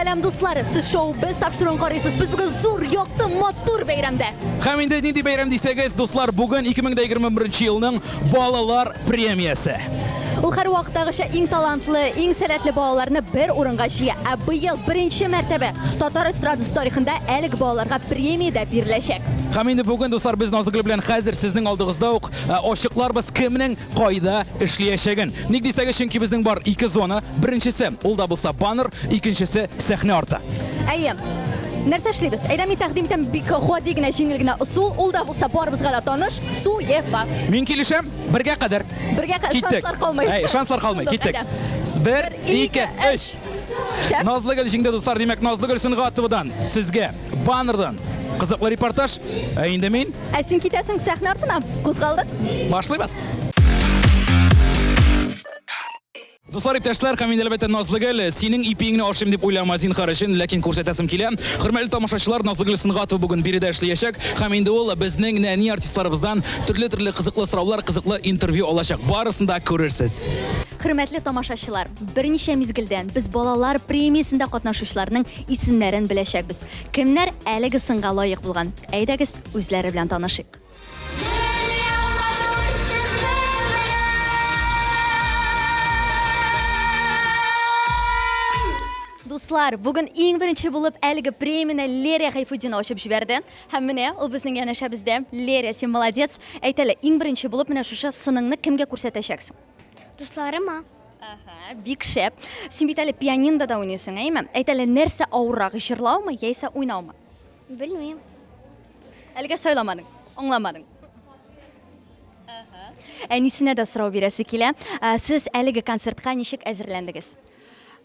Сәлам, дуслар! Сез шоу без тапшыруын карыйсыз. Без бүген зур, якты, матур бәйрәмдә. Һәм инде нинди бәйрәм дисәгез, дуслар, бүген 2021 елның балалар премиясе. Ул һәрвакыттагыча иң талантлы, иң сәләтле балаларны бер урынга җыя. Ә быел беренче мәртәбә татар эстрадасы тарихында әлеге балаларга премия дә биреләчәк. Һәм инде бүген, дуслар, без Назлыгөл белән хәзер сезнең алдыгызда ук э, ачыкларбыз кемнең кайда эшлиячәген. Ник дисәгез, чөнки безнең бар ике зона. Беренчесе, ул да булса баннер, икенчесе сәхнә арты. Әйе. Нәрсә эшлибез? Әйдә, мин тәкъдим итәм бик гади генә, җиңел генә ысул. Ул да булса барыбызга да таныш. Суефа. Мин килешәм. Бергә кадәр. Бергә кадәр. Киттек. Шанслар калмый. Әй, шанслар калмый. Шундук, Киттек. әйдә. Бер, ике, өч. Шәп. Назлыгөл җиңде, дуслар. Димәк, Назлыгөл Сөнгатовадан сезгә баннердан кызыклы репортаж. Ә инде мин Ә син китәсең сәхнә артына. Кузгалдык. Башлыйбыз. Дуслар, иптәшләр һәм инде әлбәттә Назлыгөл, синең ипиеңне ашыйм дип уйлама зинхар өчен, ләкин күрсәтәсем килә. Хөрмәтле тамашачылар, Назлыгөл Сөнгатова бүген биредә эшләячәк һәм инде ул безнең нәни артистларыбыздан төрле-төрле кызыклы сораулар, кызыклы интервью алачак. Барысын да күрерсез. Хөрмәтле тамашачылар, берничә мизгелдән без балалар премиясендә катнашучыларның исемнәрен беләчәкбез. Кемнәр әлеге сынга лаек булган? Әйдәгез, үзләре белән танышыйк. Дуслар, бүген иң беренче булып әлеге премияне Лерия Гайфутдина ачып җибәрде. Һәм менә ул безнең янәшәбездә. Лерия, син молодец. Әйт әле, иң беренче булып менә шушы сыныңны кемгә күрсәтәчәксең? Дусларыма. Ага, бик шәп. Син бит әле пианинода да уйныйсың, әйеме? Әйт әле, нәрсә авыррак, җырлаумы яисә уйнаумы? Белмим. Әлегә сайламадың, аңламадың. Ага. Әнисенә дә сорау бирәсе килә. Ә, Сез әлеге концертка ничек әзерләндегез?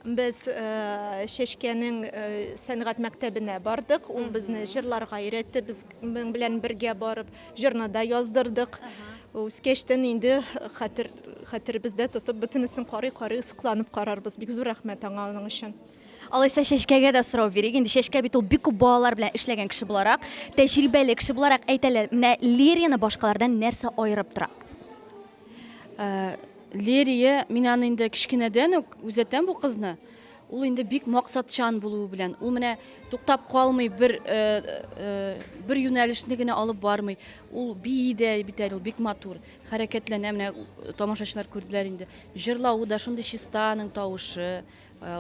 Без э, Чәчкәнең э, сәнгать мәктәбенә бардык. Ул безне җырларга өйрәтте. Без моның белән бергә барып җырны да яздырдык. Үскәчтен инде хәтер хәтеребездә тотып бөтенесен карый-карый сокланып карарбыз. Бик зур рәхмәт аңа аның өчен. Алайса Чәчкәгә дә сорау бирик. Инде Чәчкә бит ул бик күп балалар белән эшләгән кеше буларак, тәҗрибәле кеше буларак, әйт әле, менә Лерияне башкалардан нәрсә аерып тора? Э, Лерия, мин аны инде кечкенәдән үк күзәтәм бу кызны. Ул инде бик максатчан булуы белән, ул менә туктап калмый, бер э, э, бер юнәлешне генә алып бармый. Ул бии дә бит әле, ул бик матур, хәрәкәтләнә, менә тамашачылар күрделәр инде. Җырлавы да шундый чиста аның тавышы,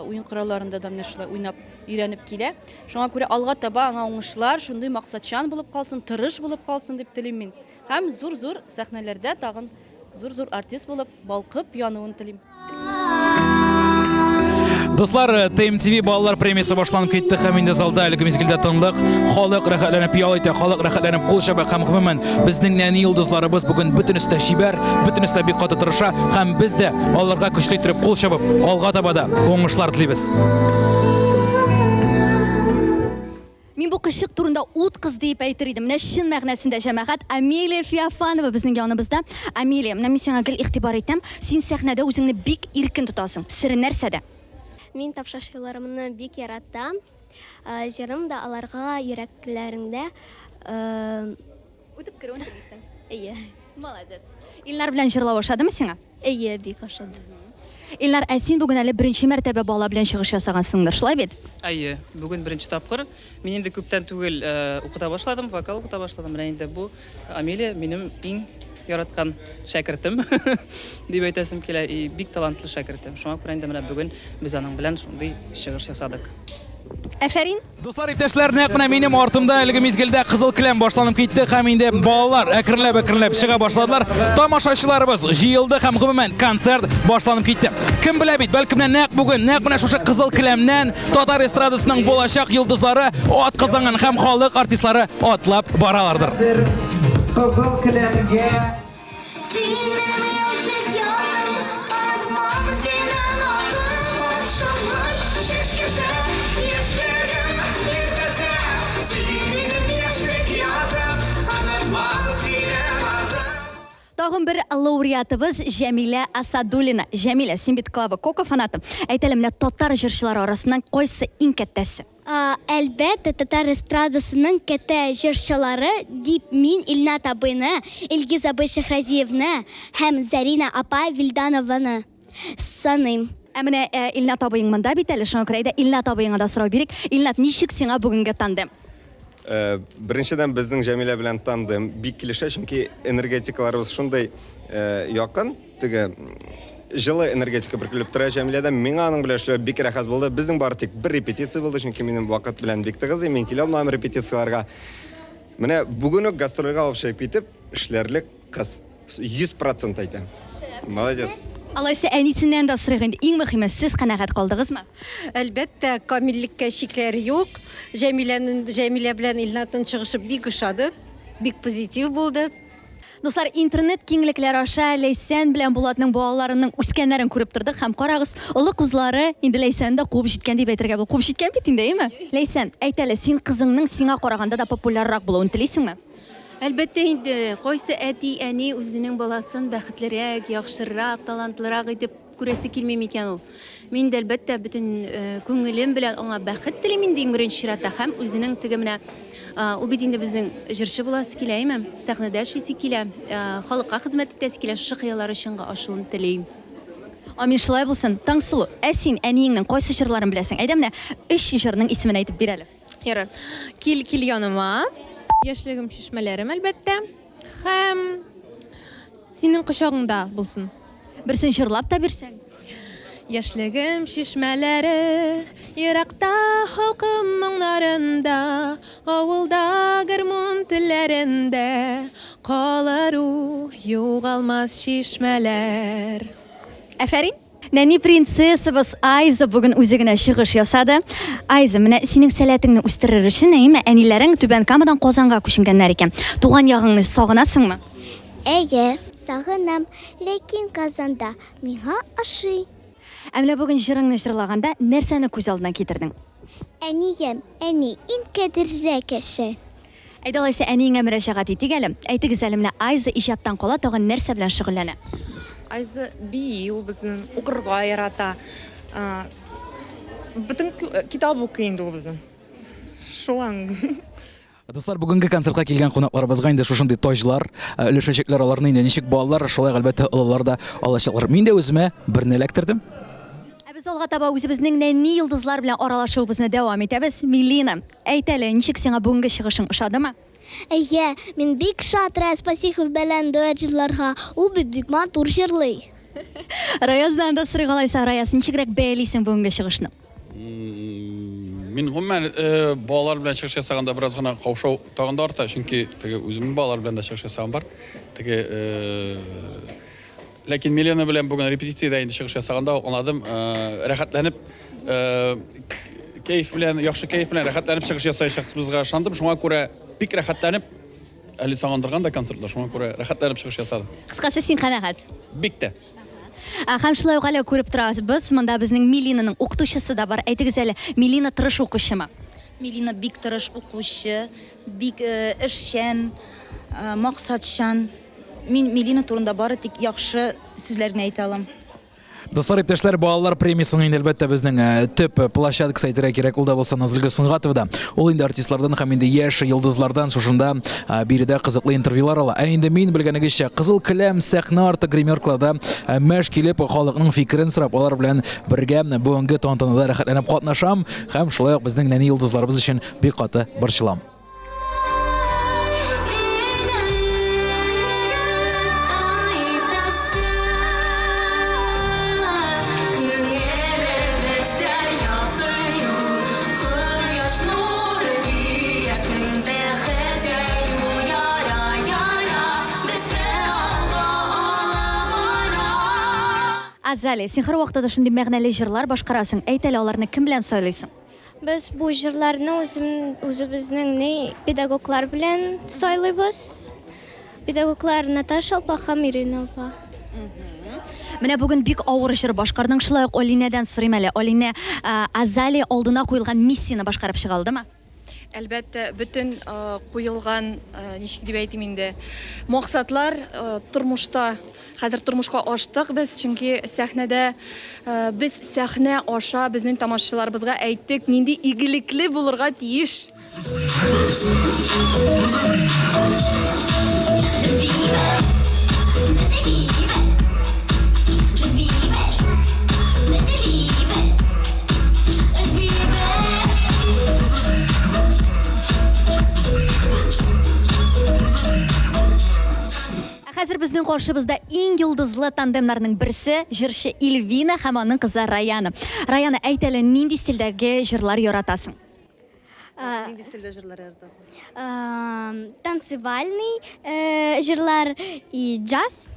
уен коралларында да менә шулай уйнап өйрәнеп килә. Шуңа күрә алга таба аңа уңышлар, шундый максатчан булып калсын, тырыш булып калсын дип телим мин. Һәм зур-зур сәхнәләрдә тагын зур-зур артист булып балкып януын телим. Дуслар, ТМТВ балалар премиясе башланып китте һәм инде залда әлеге мизгелдә тынлык. Халык рәхәтләнеп ял итә, халык рәхәтләнеп кул чаба һәм гомумән безнең нәни йолдызларыбыз бүген бөтенесе дә чибәр, бөтенесе дә бик каты тырыша һәм без дә аларга көчле итеп кул чабып, алга таба да уңышлар телибез. Мин бу кызчык турында ут кыз диеп әйтер идем. Менә чын мәгънәсендә җәмәгать Амелия Феофанова безнең яныбызда. Амелия, менә мин сиңа гел игътибар итәм, син сәхнәдә үзеңне бик иркен тотасың. Сере нәрсәдә? Мин тамашачыларымны бик яратам. Э, җырым да аларга йөрәкләреңдә э, Үтеп керүен телисең. Әйе. Молодец. Илнар белән җырлау ошадымы сиңа? Әйе, бик ошады. Илнар, ә син бүген әле беренче мәртәбә бала белән чыгыш ясагансыңдыр, шулай бит? Әйе, бүген беренче тапкыр. Мин инде күптән түгел э, укыта башладым, вокал укыта башладым. Менә инде бу Амелия минем иң яраткан шәкертем дип әйтәсем килә. И бик талантлы шәкертем. Шуңа күрә инде менә бүген без аның белән шундый чыгыш ясадык. Әфәрин! Дуслар, иптәшләр, нәкъ менә минем артымда әлеге мизгелдә кызыл келәм башланып китте һәм инде балалар әкренләп-әкренләп чыга башладылар. Тамашачыларыбыз җыелды һәм гомумән концерт башланып китте. Кем белә бит, бәлки менә нәкъ бүген, нәкъ менә шушы кызыл келәмнән татар эстрадасының булачак йолдызлары, ат казанган һәм халык артистлары атлап баралардыр. Кызыл келәмгә Син минем яшьлек язым, онытмам сине назым. Шатлык чәчкәсе, яшьлегем иртәсе. Син минем яшьлек язым, онытмам сине назым. Тагын бер лауреатыбыз Җәмилә Асадуллина. Җәмилә, син бит Клава Кока фанаты. Әйт әле, менә татар җырчылары арасыннан кайсы иң кәттәсе? Әлбәттә, татар эстрадасының кәттә җырчылары дип мин Илнат абыйны, Илгиз абый Шәйхразиевны һәм Зарина апа Вилданованы саныйм. Ә менә э, Илнат абыең монда бит әле, шуңа күрә әйдә Илнат абыеңа да сорау бирик. Илнат, ничек сиңа бүгенге тандем? Э, беренчедән безнең Җәмилә белән тандем бик килешә, чөнки энергетикаларыбыз шундый э, якын, теге җылы энергетика бөркелеп тора Җәмиләдән. Миңа аның белән эшләү бик рәхәт булды. Безнең бары тик бер репетиция булды, чөнки минем вакыт белән бик тыгыз, мин килә алмадым репетицияләргә. Менә бүген үк гастрольгә алып чыгып китеп, эшләрлек кыз. 100% әйтәм. Молодец. Алайса әнисеннән дә сорыйк инде. Иң мөһиме, сез канәгать калдыгызмы? Әлбәттә, камиллеккә чикләр юк. Җәмиләнең Җәмилә белән Илнатның чыгышы бик ошады. Бик позитив булды. Дуслар, интернет киңлекләре аша Ләйсән белән Булатның балаларының үскәннәрен күреп тордык һәм карагыз, олы кызлары инде Ләйсәнне дә куып җиткән дип әйтергә була. Куып җиткән бит инде, әйеме? Ләйсән, әйт әле, син кызыңның сиңа караганда да популяррак булуын телисеңме? Әлбәттә инде, кайсы әти-әни үзенең баласын бәхетлерәк, яхшырак, талантлырак итеп күрәсе килми микән ул? Мин дә, әлбәттә, бөтен күңелем белән аңа бәхет телим инде иң беренче чиратта һәм үзенең теге менә ул бит инде безнең җырчы буласы килә, әйме? Сәхнәдә эшлисе килә, халыкка хезмәт итәсе килә, шушы хыяллары чынга ашуын телим. Амин, шулай булсын. Таңсылу, ә син әниеңнең кайсы җырларын беләсең? Әйдә менә өч җырның исемен әйтеп бир әле. Ярар. Кил, кил яныма. Яшьлегем чишмәләрем, әлбәттә. Һәм синең кочагыңда булсын. Берсен җырлап та бирсәң. Яшьлегем чишмәләре, еракта халкым моңнарында, авылда гармун телләрендә калыр ул югалмас чишмәләр. Афәрин! Нәни принцессабыз Айза бүген үзе генә чыгыш ясады. Айза, менә синең сәләтеңне үстерер өчен, әйеме, әниләрең Түбән Камадан Казанга күченгәннәр икән. Туган ягыңны сагынасыңмы? Әйе, сагынам, ләкин Казанда миңа ошый. Ә менә бүген җырыңны җырлаганда нәрсәне күз алдына китердең? Әнием, әни, иң кадерле кеше. Әйдә алайса әниеңә мөрәҗәгать итик әле. Әйтегез әле, менә Айза иҗаттан кала тагын нәрсә белән шөгыльләнә? Айза бии ул безнең, укырга ярата. Бөтен китап укый инде ул безнең. Шулай. Дуслар, бүгенге концертка килгән кунакларыбызга инде шушындый таҗлар өләшәчәкләр. Аларны инде ничек балалар, шулай әлбәттә олылар да алачаклар. Мин дә үземә берне эләктердем. Ә без алга таба үзебезнең нәни йолдызлар белән аралашуыбызны дәвам итәбез. Милина, Әйт әле, ничек сиңа бүгенге чыгышың, ошадымы? Әйе, мин бик шат Раяз Фасихов белән дуэт җырларга, ул бит бик матур җырлый. Раяздан да сорыйк алайса, Раяз, ничегрәк бәялисең бүгенге чыгышны? Мин гомумән балалар белән чыгыш ясаганда бераз гына каушау тагын да арта, чөнки теге үземнең балалар белән дә чыгыш ясаган бар. Теге Ләкин Милена белән бүген репетициядә инде чыгыш ясаганда ук аңладым, рәхәтләнеп, кәеф белән, яхшы кәеф белән рәхәтләнеп чыгыш ясаячакбызга ышандым. Шуңа күрә бик рәхәтләнеп, әле сагындырган да концертлар, шуңа күрә рәхәтләнеп чыгыш ясадым. Кыскасы, син канәгать? Бик тә. Һәм шулай ук әле күреп торабыз, без монда безнең Милинаның укытучысы да бар. Әйтегез әле, Милина тырыш укучымы? Милина бик тырыш укучы, бик эшчән, максатчан. Мин Милина турында бары тик яхшы сүзләр генә әйтә алам. Дуслар, иптәшләр, балалар премиясенең инде әлбәттә безнең э, төп площадкасы әйтергә кирәк, ул да булса Назлыгөл Сөнгатовада. Ул инде артистлардан һәм инде яшь йолдызлардан шушында э, биредә кызыклы интервьюлар ала. Ә инде мин белгәнегезчә, Кызыл келәм сәхнә арты гримеркаларда э, мәш килеп халыкның фикерен сорап, алар белән бергә бүгенге тантанада рәхәтләнеп катнашам һәм шулай ук безнең нәни йолдызларыбыз өчен бик каты борчылам. Азалия, син һәрвакытта да шундый мәгънәле җырлар башкарасың. Әйт әле, аларны кем белән сайлыйсың? Без бу җырларны үзем, үзебезнең ни педагоглар белән сайлыйбыз. Педагоглар Наташа апа һәм Ирина апа. Менә бүген бик авыр җыр башкардың. Шулай ук Алинәдән сорыйм әле. Алинә, Азалия алдына куелган миссияне башкарып чыга алдымы? Әлбәттә, бөтен куелган, ничек дип әйтим инде, максатлар тормышта, хәзер тормышка аштык без, чөнки сәхнәдә без сәхнә аша безнең тамашачыларыбызга әйттек, нинди игелекле булырга тиеш. хәзер безнең каршыбызда иң йолдызлы тандемнарның берсе, җырчы Ильвина һәм аның кызы Раяна. Раяна, әйт әле, нинди стильдәге җырлар яратасың? Нинди стильдә җырлар яратасың? Танцевальный э, җырлар и джаз.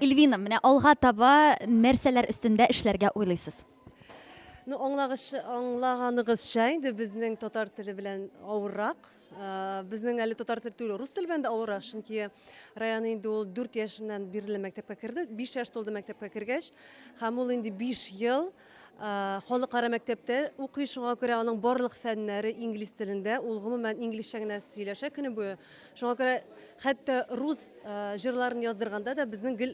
Ильвина, менә алга таба нәрсәләр өстендә эшләргә уйлыйсыз? Ну, аңлагыч, аңлаганыгызча, инде безнең татар теле белән авыррак. Э, безнең әле татар теле түгел, рус теле белән дә авыррак, чөнки Раян инде ул 4 яшеннән бирле мәктәпкә керде, 5 яшь тулды мәктәпкә кергәч, һәм ул инде 5 ел э, халыкара мәктәптә укый, шуңа күрә аның барлык фәннәре инглиз телендә, ул гомумән инглизчә генә сөйләшә көне буе. Шуңа күрә хәтта рус э, җырларын яздырганда да безнең гел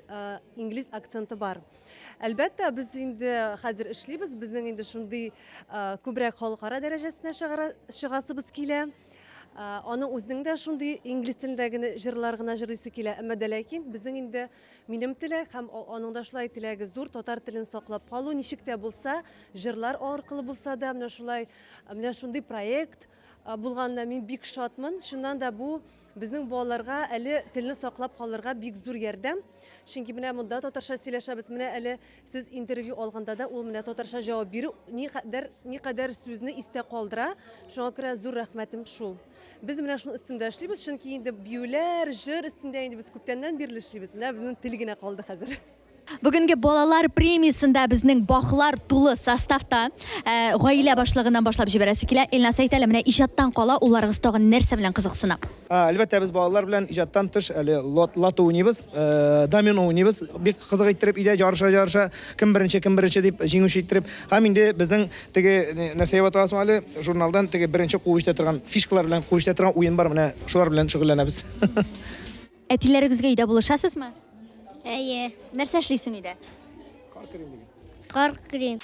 инглиз акценты бар. Әлбәттә, без инде хәзер эшлибез, безнең инде шундый күбрәк халыкара дәрәҗәсенә чыгасыбыз килә. Аның үзенең дә шундый инглиз телендә генә җырлар гына җырлыйсы килә. Әмма дә ләкин безнең инде минем теләк һәм аның да шулай теләге зур татар телен саклап калу, ничек тә булса, җырлар аркылы булса да, менә шулай, менә шундый проект булганына мин бик шатмын. Чыннан да бу безнең балаларга әле телне саклап калырга бик зур ярдәм. Чөнки менә монда татарча сөйләшәбез, менә әле сез интервью алганда да ул менә татарча җавап бирү никадәр, никадәр сүзне истә калдыра. Шуңа күрә зур рәхмәтем шул. Без менә шуның өстендә эшлибез, чөнки инде биюләр, җыр өстендә инде без күптәннән бирле эшлибез. Менә безнең тел генә калды хәзер. Бүгенге балалар премиясендә безнең бахлар тулы составта. Ә, гаилә башлыгыннан башлап җибәрәсе килә. Илназ, әйт әле, менә иҗаттан кала улларыгыз тагын нәрсә белән кызыксына? Әлбәттә, без балалар белән иҗаттан тыш әле лот, лото уйныйбыз, э, домино уйныйбыз. Бик кызык иттереп өйдә ярыша-ярыша, кем беренче, кем беренче дип җиңүче иттереп. Һәм инде безнең теге нәрсә дип атала соң әле, журналдан теге беренче куып җитә торган фишкалар белән куып җитә торган уен бар, менә шулар белән шөгыльләнәбез. Әтиләрегезгә өйдә булышасызмы? Әйе. Нәрсә эшлисең өйдә? Кар көрим диген. Кар көрим.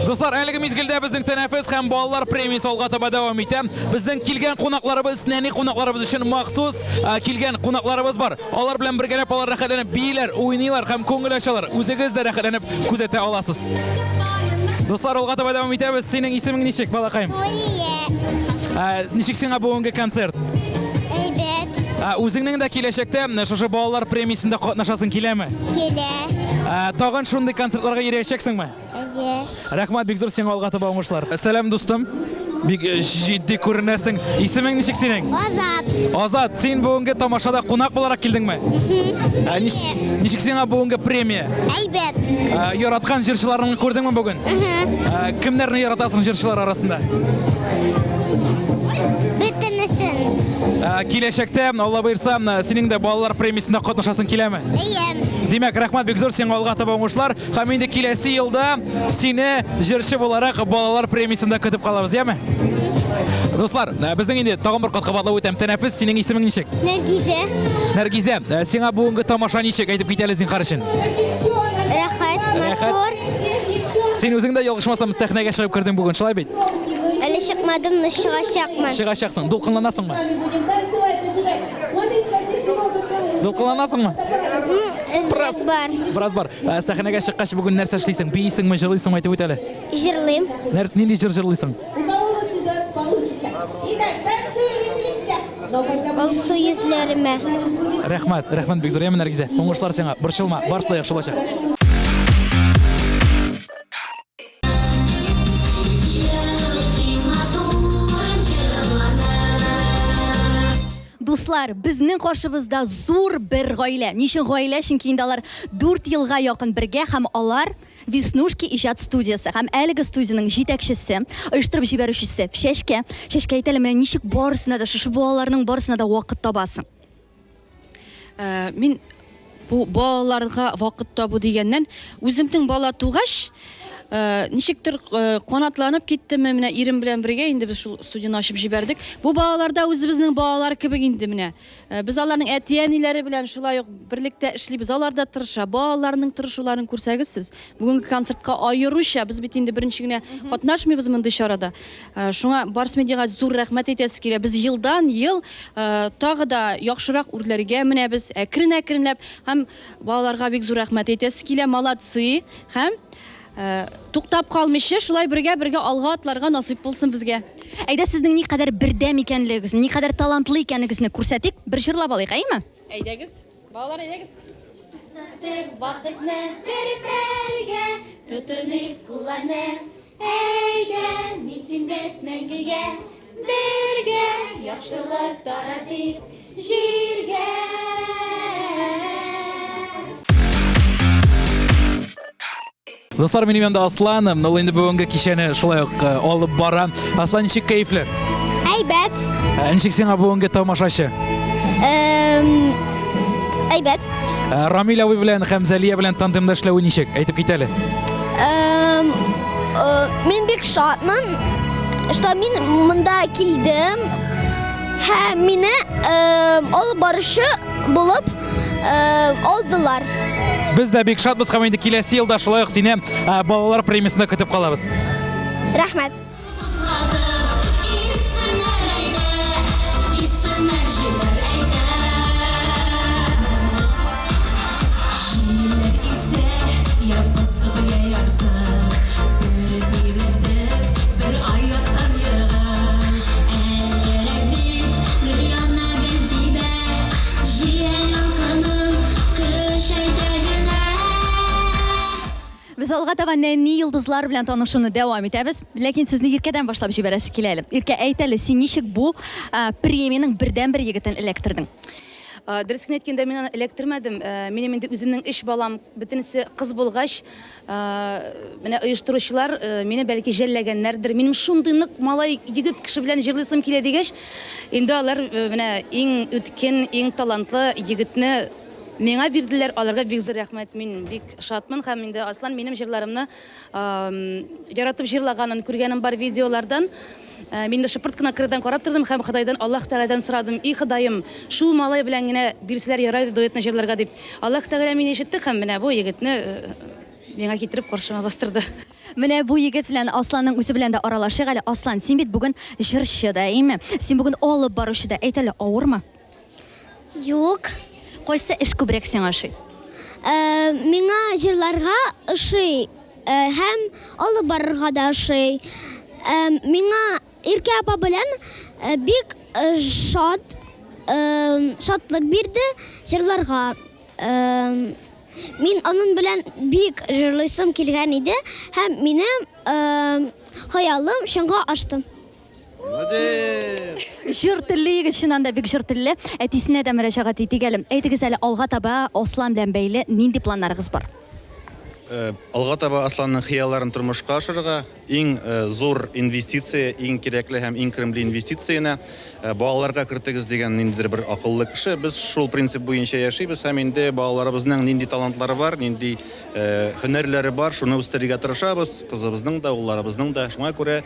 Дуслар, әлеге мизгелдә безнең тәнәфес һәм балалар премиясе алга таба дәвам итә. Безнең килгән кунакларыбыз, нәни кунакларыбыз өчен махсус килгән кунакларыбыз бар. Алар белән бергәләп алар рәхәтләнеп бииләр, уйныйлар һәм күңел ачалар. Үзегез дә рәхәтләнеп күзәтә аласыз. Дуслар, алга таба дәвам итәбез. Синең исемең ничек, балакаем? Нурия. Ә, ничек сиңа бүгенге концерт? Әйбәт. Ә, үзеңнең дә киләчәктә менә шушы балалар премиясендә катнашасың киләме? Килә. Ә, тагын шундый концертларга йөрәчәксеңме? Әйе. Рәхмәт бик зур сиңа алга таба уңышлар. Сәлам, дустым. Бик э, җитди күренәсең. Исемең ничек синең? Азат. Азат, син бүгенге тамашада кунак буларак килдеңме? Ә, нич, ничек сиңа бүгенге премия? Әйбәт. Ә, яраткан җырчыларыңны күрдеңме бүген? Ә, кемнәрне яратасың җырчылар арасында? Бөтенесен. Ә, киләчәктә, Алла боерса, синең дә балалар премиясендә катнашасың киләме? Әйе. Димәк, рәхмәт бик зур сиңа алга таба уңышлар. Һәм инде киләсе елда сине җырчы буларак балалар премиясендә көтеп калабыз, яме? Дуслар, э, безнең инде тагын бер кат кабатлап үтәм. Тәнәфес, синең исемең ничек? Нәргизә. Нәргизә, э, сиңа бүгенге тамаша ничек? Әйтеп кит әле зинһар өчен. Рәхәт, матур. Син үзең дә ялгышмасам сәхнәгә чыгып кердең бүген, шулай бит? Әле чыкмадым, но чыгачакмын. Чыгачаксың. Дулкынланасыңмы? Дулкынланасыңмы? Бераз бар. Бераз бар. Ә, сәхнәгә чыккач бүген нәрсә эшлисең? Биисеңме, җырлыйсыңмы әйтеп үт әле. Җырлыйм. Нәр, нинди җыр җырлыйсың? Алсу йөзләремә. Рәхмәт, рәхмәт бик зур. Яме Нәргизә. Уңышлар сиңа. Борчылма, барысы да яхшы булачак. Дуслар, безнең каршыбызда зур бер гаилә. Ни өчен гаилә? Чөнки инде алар 4 елга якын бергә һәм алар Веснушки иҗат студиясе һәм әлеге студиянең җитәкчесе, оештырып җибәрүчесе Чәчкә. Чәчкә, әйт әле, менә ничек барысына да, шушы балаларның барысына да вакыт табасың? Э, мин бу балаларга вакыт табу дигәннән, үземнең бала тугач, э, ничектер э, канатланып киттеме, менә ирем белән бергә инде без шул студияне ачып җибәрдек. Бу балалар да үзебезнең балалар кебек инде менә. Без аларның әти-әниләре белән шулай ук берлектә эшлибез. Алар да тырыша. Балаларның тырышуларын күрсәгез сез, бүгенге концертка аеруча, без бит инде беренче генә катнашмыйбыз мондый чарада. Э, шуңа Барс Медиага зур рәхмәт әйтәсе килә. Без елдан-ел э, тагы да яхшырак үрләргә менәбез, әкрен-әкренләп һәм балаларга бик зур рәхмәт әйтәсе килә. Молодцы һәм Туктап калмыйча, шулай бергә-бергә алга атларга насыйп булсын безгә. Әйдә, сезнең никадәр бердәм икәнлегегезне, никадәр талантлы икәнегезне күрсәтик, бер җырлап алыйк, әйеме? Әйдәгез, балалар, әйдәгез. Туктатып вакытны бер мәлгә, тотыныйк кулларны. Әйдә, мин син без мәңгегә бергә, яхшылык таратыйк җиргә. Дуслар, минем янда Аслан, ул инде бүгенге кичәне шулай ук э, алып бара. Аслан, ничек кәефләр? Әйбәт. Э, ничек сиңа бүгенге тамашачы? Әйбәт. Э, Рамил абый белән һәм Зәлия белән тандемда эшләве ничек? Әйтеп кит әле. Мин бик шатмын, что мин монда килдем һәм мине алып баручы булып алдылар. Без дә бик шатбыз һәм инде киләсе елда шулай ук сине балалар премиясендә көтеп калабыз. Рәхмәт. Без алга таба нәни йолдызлар белән танышуны дәвам итәбез. Ләкин сүзне Иркәдән башлап җибәрәсе килә әле. Иркә, әйт әле, син ничек бу премиянең бердәнбер егетен эләктердең? Дөрес кенә әйткәндә, мин аны эләктермәдем. Минем инде үземнең өч балам, бөтенесе кыз булгач, менә оештыручылар мине бәлки жәлләгәннәрдер. Минем шундый нык малай, егет кеше белән җырлыйсым килә дигәч, инде алар менә иң үткен, иң талантлы егетне Миңа бирделәр, аларга бик зур рәхмәт. Мин бик шатмын һәм инде Аслан минем җырларымны яратып җырлаганын күргәнем бар видеолардан. Э, мин дә шыпырт кына кырдан карап тордым һәм Ходайдан, Аллаһ Тәгаләдән сорадым, И Ходаем, шул малай белән генә бирсәләр ярар иде дуэтны җырларга дип. Аллаһ Тәгалә мине ишетте һәм менә бу егетне э, миңа китереп каршыма бастырды. Менә бу егет белән Асланның үзе белән дә аралашыйк әле. Аслан, син бит бүген җырчы да, әйеме? Син бүген алып баручы да. Әйт әле, авырмы? Юк. Кайсы эш күбрәк сиңа ошый? Э, миңа җырларга ошый э, һәм алып барырга да ошый. Э, миңа Иркә апа белән бик шат шатлык бирде җырларга. Мин аның белән бик җырлыйсым килгән иде һәм минем хыялым чынга ашты. Молодец! Җыр телле егет, чыннан да бик җыр телле. Әтисенә дә мөрәҗәгать итик әле. Әйтегез әле, алга таба Аслан белән бәйле нинди планнарыгыз бар? Э, алга таба Асланның хыялларын тормышка ашырырга, иң э, зур инвестиция, иң кирәкле һәм иң керемле инвестицияне э, балаларга кертегез дигән ниндидер бер акыллы кеше. Без шул принцип буенча яшибез һәм инде балаларыбызның нинди талантлары бар, нинди һөнәрләре бар, шуны үстерергә тырышабыз. Кызыбызның да, улларыбызның да. Шуңа күрә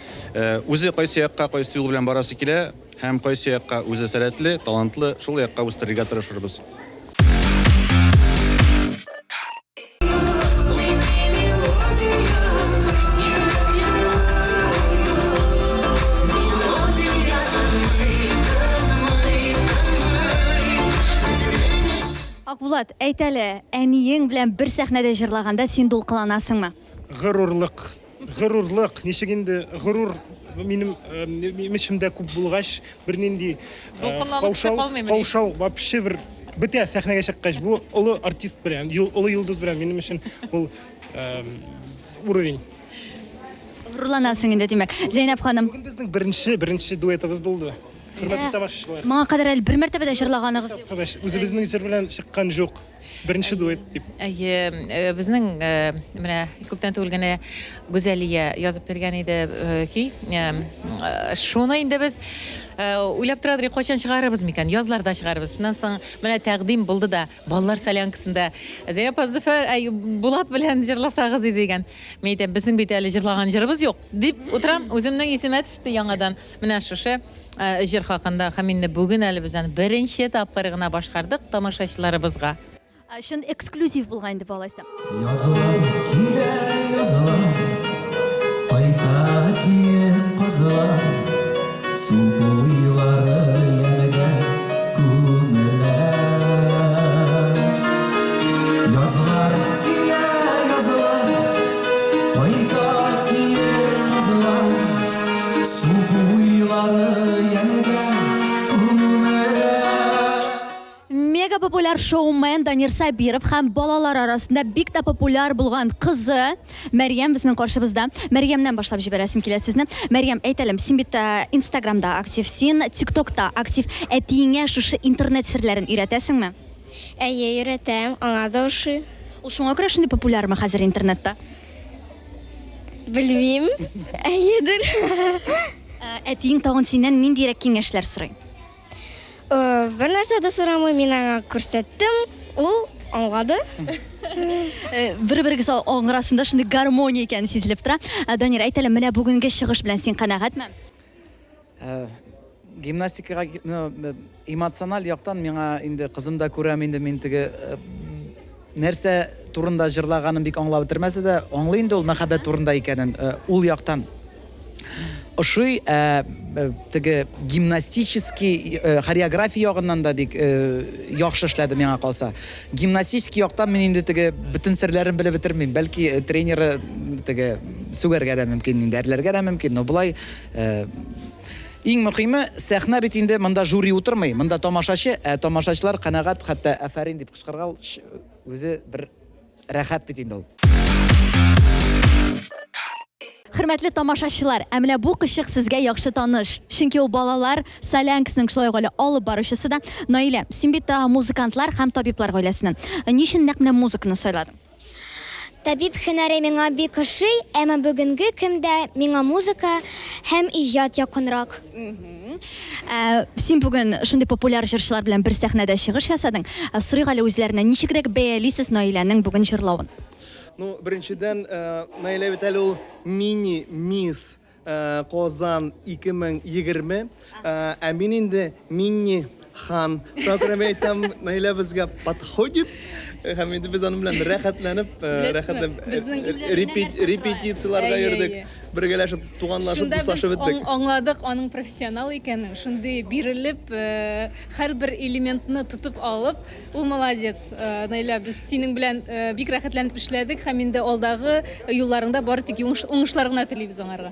Үзе кайсы якка, кайсы юл белән барасы килә һәм кайсы якка үзе сәләтле, талантлы, шул якка үстерергә тырышырбыз. Акбулат, әйт әле, әниең белән бер сәхнәдә җырлаганда син дулкыланасыңмы? Горурлык. Горурлык, ничек инде горур минем эчемдә күп булгач, бернинди каушау, каушау вообще бер бетә сәхнәгә чыккач. Бу олы артист белән, олы йолдыз белән минем өчен ул уровень. Горурланасың инде, димәк. Зәйнәб ханым. Бүген безнең беренче, беренче дуэтыбыз булды. Хөрмәтле тамашачылар. Моңа кадәр әле бер мәртәбә дә җырлаганыгыз юк. Үзебезнең җыр белән чыккан юк. Беренче дуэт дип. Әйе, э, безнең э, менә күптән түгел генә Гүзәлия язып биргән иде э, көй. Шуны инде без уйлап тора идек, кайчан чыгарырбыз микән? Язларда чыгарырбыз. Шуннан соң менә тәкъдим булды да, балалар солянкасында Зәйнәп апа Зөфәр, әй, Булат белән җырласагыз иде дигән. Мин әйтәм, безнең бит әле җырлаган җырыбыз юк, дип утырам, үземнең исемә төште яңадан. Менә шушы Җыр хакында һәм инде бүген әле без аны беренче тапкыр гына башкардык тамашачыларыбызга. Чын эксклюзив булган инде бу алайса. Язлар килә, язлар, Кайта киек казлар, Су буйлары ямьгә күмелә. Язлар килә, язлар, Кайта. Мега популяр шоумен Данир Сабиров һәм балалар арасында бик тә популяр булган кызы Мәрьям безнең каршыбызда. Мәрьямнән башлап җибәрәсем килә сүзне. Мәрьям, әйт әле, син бит э, Инстаграмда актив, син ТикТокта актив. Әтиеңә шушы интернет серләрен өйрәтәсеңме? Әйе, өйрәтәм, аңа да ошый. Ул шуңа күрә шундый популярмы хәзер интернетта? Белмим. Әйедер. Э, Әтиең тагын синнән ниндирәк киңәшләр сорый? Э, бер нәрсә дә сорамый, мин аңа күрсәттем, ул аңлады. Э, бер-берегез арасында шундый гармония икәне сизелеп тора. Э, Данир, әйт әле, менә бүгенге чыгыш белән син канәгатьме? Гимнастикага эмоциональ яктан миңа инде кызым да күрәм инде мин теге нәрсә турында җырлаганын бик аңлап бетермәсә дә, аңлый инде ул мәхәббәт турында икәнен. Ул яктан ошый, ә теге гимнастический хореография ягыннан да бик яхшы эшләде миңа калса. Гимнастический яктан мин инде теге бөтен серләрен белеп бетермим. Бәлки тренеры теге сүгәргә дә мөмкин, инде әрләргә дә мөмкин, но болай иң мөһиме сәхнә бит инде монда жюри утырмый, монда тамашачы, ә тамашачылар канәгать, хәтта афәрин дип кычкыргач үзе бер рәхәт бит инде ул. Хөрмәтле тамашачылар, ә менә бу кошчык сезгә яхшы таныш. Чөнки ул балалар солянкасының шулай ук әле алып баручысы да. Наилә, син бит музыкантлар һәм табиблар гаиләсеннән. Ни өчен нәкъ менә музыканы сайладың? Табиб һөнәре миңа бик ошый, әмма бүгенге көндә миңа музыка һәм иҗат якынрак. Ә, син бүген шундый популяр җырчылар белән бер сәхнәдә чыгыш ясадың. Ә, Сорыйк әле үзләреннән, ничегрәк бәялисез Наиләнең бүген җырлавын? Ну, беренчедән, э, Наилә бит әле ул мини-мисс э, Казан 2020, э, ә мин инде мини хан. Шуңа күрә мин әйтәм, Наилә безгә подходит. Һәм инде без аның белән рәхәтләнеп, э, Беләсезме, рәхәтләнеп безнең э, репет- репетицияләргә Әйе, йөрдек. әйе. Бергәләшеп, туганлашып, Шунда без дуслашып беттек. аң- аңладык аның профессионал икәнен, шундый бирелеп, э, һәрбер элементны тотып алып, Ул молодец, э, Наилә, без синең белән э, бик рәхәтләнеп эшләдек һәм инде алдагы юлларыңда бары тик уңышлар гына телибез аңарга.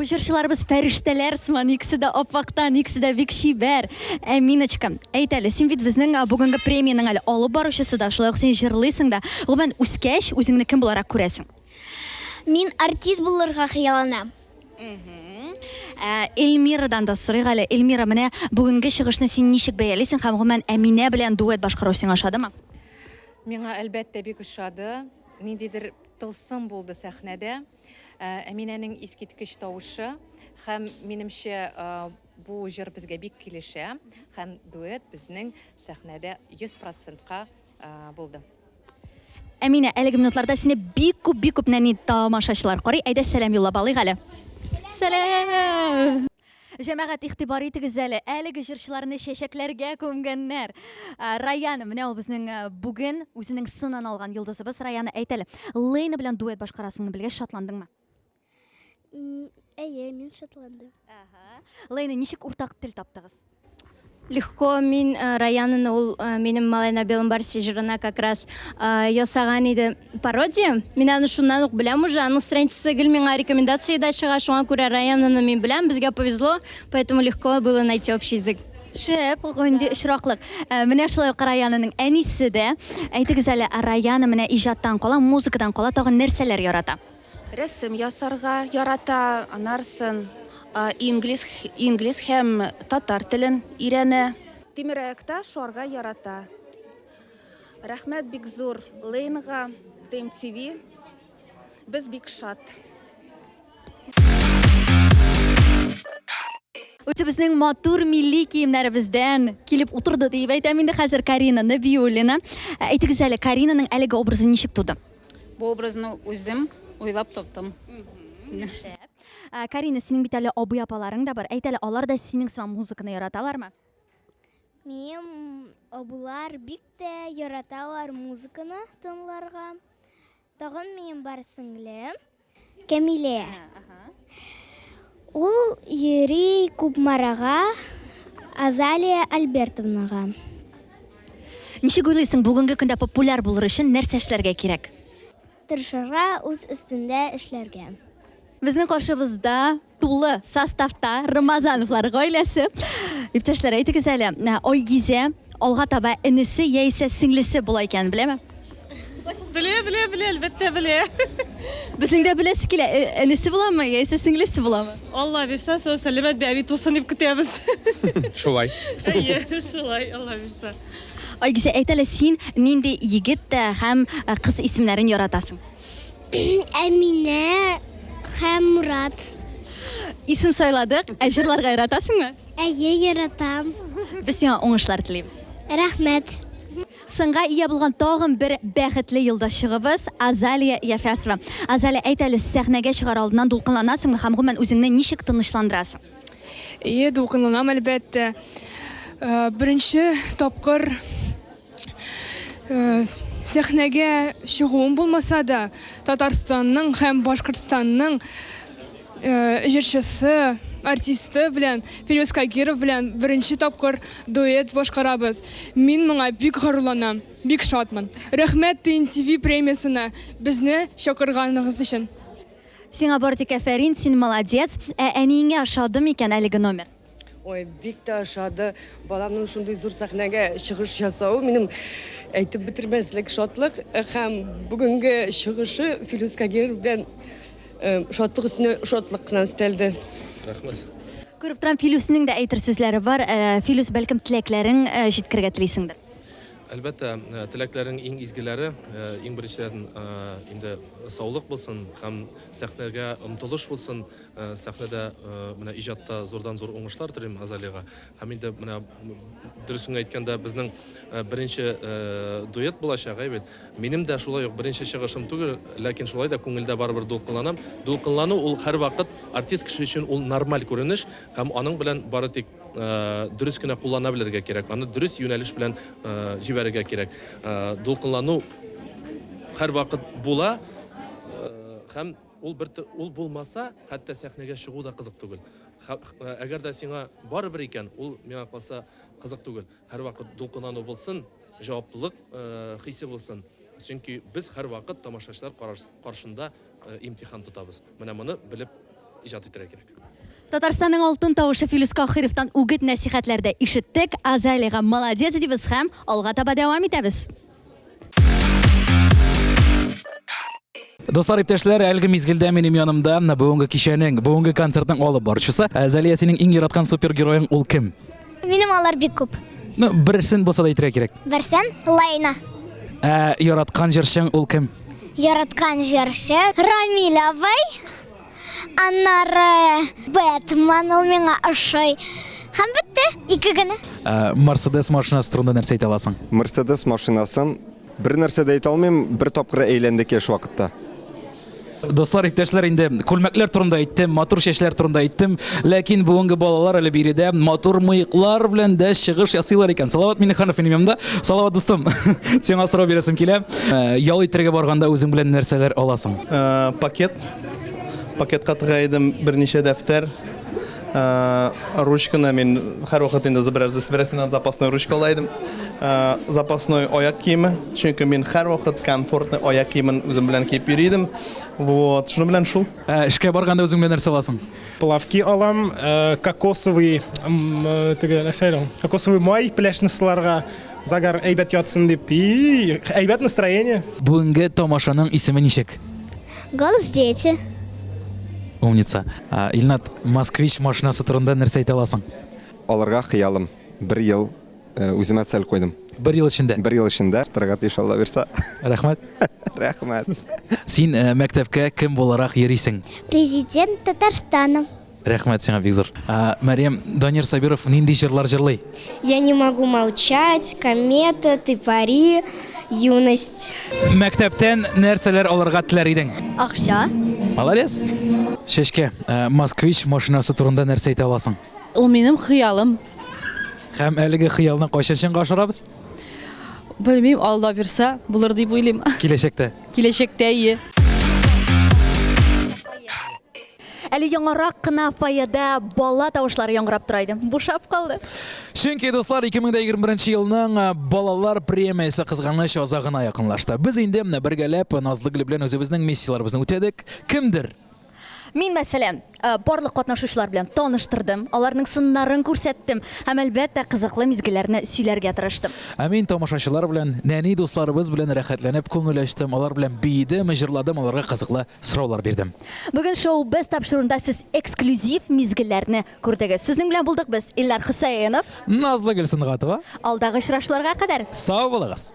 Бу җырчыларыбыз фәрештәләр сыман, икесе дә аппактан, икесе дә бик чибәр. Әминочка, әйт әле, син бит безнең бүгенге премиянең әле алып баручысы да, шулай ук син җырлыйсың да. Гомумән, үскәч, үзеңне кем буларак күрәсең? Мин артист булырга хыялланам. Ә, Эльмирадан да сорыйк әле. Эльмира, менә бүгенге чыгышны син ничек бәялисең һәм гомумән Әминә белән дуэт башкару сиңа ошадымы? Миңа әлбәттә бик ошады. Ниндидер тылсым булды сәхнәдә. Әминәнең искиткеч тавышы һәм минемчә бу җыр безгә бик килешә һәм дуэт безнең сәхнәдә 100 процентка булды. Әминә, әлеге минутларда сине бик күп, бик күп нәни тамашачылар карый. Әйдә, сәлам юллап алыйк әле. Сәлам! Җәмәгать, игътибар итегез әле, әлеге җырчыларны чәчәкләргә күмгәннәр. Раяна, менә ул безнең бүген үзенең сынын алган йолдызыбыз. Раяна, әйт әле, Лейна белән дуэт башкарасыңны белгәч, шатландыңмы? Әйе, мин шатландым. Лейна, ничек уртак тел таптыгыз? Легко мин э, Раянаны ул э, минем Малай на белом барсе җырына как раз э, ясаган иде пародия. Мин аны шуннан ук беләм уже, аның страницасы гел миңа рекомендациядә чыга, шуңа күрә Раянаны мин беләм, безгә повезло, поэтому легко было найти общий язык. Шәп, инде очраклык. Менә шулай ук Раянаның әнисе дә. Әйтегез әле, Раяна менә иҗаттан кала, музыкадан кала тагын нәрсәләр ярата? Рәсем ясарга ярата, анарсын инглиз, инглиз һәм татар телен өйрәнә. Тимераякта шуарга ярата. Рәхмәт бик зур Лейнга, ТМТВ. Без бик шат. Үзебезнең матур милли киемнәребездән килеп утырды диеп әйтәм инде хәзер Карина Нәбиуллина. Әйтегез әле, Каринаның әлеге образы ничек туды? Бу образны үзем уйлап таптым. Шәп. Ә, Карина, синең бит әле абый-апаларың да бар. Әйт әле, алар да синең сыман музыканы яраталармы? Минем абыйлар бик тә яраталар музыканы тыңларга. Тагын минем бар сеңлем Кәмилә. Ул йөри Кукмарага. Азалия Альбертовнага. Ничек уйлыйсың, бүгенге көндә популяр булыр өчен нәрсә эшләргә кирәк? Тырышырга, үз өстендә эшләргә. Безнең каршыбызда тулы составта Рамазановлар гаиләсе. Иптәшләр, әйтегез әле, Айгизә алга таба энесе яисә сеңлесе була икәнен беләме? Белә, белә, белә, әлбәттә белә. Безнең дә беләсе килә, энесе буламы яисә сеңлесе буламы? Алла бирсә, сау сәламәт бәби тусын дип көтәбез. Шулай. Әйе, шулай, Алла бирсә. Айгизә, әйт әле, син нинди егет тә һәм кыз исемнәрен яратасың? Әминә һәм Мурат. Исем сайладык, ә җырларга яратасыңмы? Әйе, яратам. Без сиңа уңышлар телибез. Рәхмәт. Сынга ия булган тагын бер бәхетле юлдашчыгыбыз Азалия Яфясова. Азалия, әйт әле, сәхнәгә чыгар алдыннан дулкынланасыңмы һәм гомумән үзеңне ничек тынычландырасың? Әйе, дулкынланам, әлбәттә. Беренче тапкыр сәхнәгә чыгуым булмаса да, Татарстанның һәм Башкортстанның җырчысы, артисты белән, Филүс Кагиров белән беренче тапкыр дуэт башкарабыз. Мин моңа бик горурланам, бик шатмын. Рәхмәт ТНТV премиясенә безне чакырганыгыз өчен. Сиңа бары тик әфәрин, син молодец. Ә әниеңә ошады микән әлеге номер? Ой, бик тә ошады. Баламның шундый зур сәхнәгә чыгыш ясавы минем әйтеп бетермәслек шатлык. Һәм бүгенге чыгышы Филүс Кагиров белән шатлык өстенә шатлык кына өстәлде. Рәхмәт. Күреп торам, Филүснең дә әйтер сүзләре бар. Филүс, бәлкем теләкләрең җиткерергә телисеңдер? Әлбәттә, теләкләрнең иң изгеләре, иң беренчедән, инде саулык булсын һәм сәхнәгә омтылыш булсын. Сәхнәдә менә иҗатта зурдан-зур уңышлар телим Азалиягә. Һәм инде менә дөресен әйткәндә, безнең беренче дуэт булачак, әй бит. Минем дә шулай ук беренче чыгышым түгел, ләкин шулай да күңелдә барыбер дулкынланам. Дулкынлану ул һәрвакыт артист кеше өчен ул нормаль күренеш һәм аның белән бары тик дөрес кенә куллана белергә кирәк, аны дөрес юнәлеш белән җибәрергә кирәк. Дулкынлану һәрвакыт була һәм ул бер ул булмаса, хәтта сәхнәгә чыгу да кызык түгел. Әгәр дә сиңа барыбер икән, ул миңа калса кызык түгел. Һәрвакыт дулкынлану булсын, җаваплылык хисе булсын. Чөнки без һәрвакыт тамашачылар каршында имтихан тотабыз. Менә моны белеп иҗат итәргә кирәк. Татарстанның алтын тавышы Филүс Каһировтан үгет-нәсихәтләр дә ишеттек. Азалиягә молодец дибез һәм алга таба дәвам итәбез. Дуслар, иптәшләр, әлеге мизгелдә минем янымда бүгенге кичәнең, бүгенге концертның алып баручысы. Азалия, синең иң яраткан супергероең ул кем? Минем алар бик күп. Ну, берсен булса да әйтергә кирәк. Берсен Лайна. Ә яраткан җырчың ул кем? Яраткан җырчы Рамил абый. Аннары Бэтмен ул миңа ошый. Һәм бетте, ике генә. Ә, Мерседес машинасы турында нәрсә әйтә аласың? Мерседес машинасын бер нәрсә дә әйтә алмыйм, бер тапкыр әйләндек яшь вакытта. Дуслар, иптәшләр, инде күлмәкләр турында әйттем, матур чәчләр турында әйттем, ләкин бүгенге балалар әле биредә матур мыеклар белән дә чыгыш ясыйлар икән. Салават Миннеханов минем янымда. Салават дустым, сиңа сорау бирәсем килә. Э, ял итәргә барганда үзең белән нәрсәләр аласың? Э, пакет. Пакетка тыга идем берничә дәфтәр. Э, ручканы мин һәрвакыт инде берәрсеннән запасной ручка ала идем. Э, запасной аяк киеме, чөнки мин һәрвакыт комфортный аяк киемен үзем белән киеп йөри идем. Вот, шуның белән шул. Э, эшкә барганда үзең белән нәрсә аласың? Плавки алам, кокосовый, теге нәрсә әле ул? Кокосовый май пляжны сыларга, загар әйбәт ятсын дип. И, әйбәт настроение. Бүгенге тамашаның исеме ничек? Голос дети. Умница. Илнат, Москвич машинасы турында нәрсә әйтә аласың? Алырга хыялым. Бер ел э, үземә цель куйдым. Бер ел эчендә? Бер ел эчендә. Торырга тиеш, Алла бирса. Рәхмәт. Рәхмәт. Син э, мәктәпкә кем буларак йөрисең? Президент Татарстана. Рәхмәт сиңа бик зур. Мәрьям, Данир Сабиров нинди җырлар җырлый? Я не могу молчать, комета, ты пари, юность. Мәктәптән нәрсәләр алырга теләр идең? Акча. Молодец. Чәчкә, Москвич машинасы турында нәрсә әйтә аласың? Ул минем хыялым. Һәм әлеге хыялны кайчан чынга ашырабыз? Белмим, Алла бирса, булыр дип уйлыйм. Киләчәктә. Киләчәктә, ие. Әле яңарак кына фойеда бала тавышлары яңгырап тора иде. Бушап калды. Чөнки, дуслар, 2021 елның э, балалар премиясе кызганыч азагына якынлашты. Без инде менә бергәләп Назлыгөл белән үзебезнең миссияләребезне үтәдек. Кемдер Мин, мәсәлән, э, барлык катнашучылар белән таныштырдым, аларның сыннарын күрсәттем һәм, әлбәттә, кызыклы мизгелләрне сөйләргә тырыштым. Ә мин тамашачылар белән, нәни дусларыбыз белән рәхәтләнеп күңел ачтым, алар белән биедем, җырладым, аларга кызыклы сораулар бирдем. Бүген шоу без тапшыруында сез эксклюзив мизгелләрне күрдегез. Сезнең белән булдык без, Илнар Хөсәенов. Назлыгөл Сөнгатова. Алдагы очрашуларга кадәр. Сау булыгыз!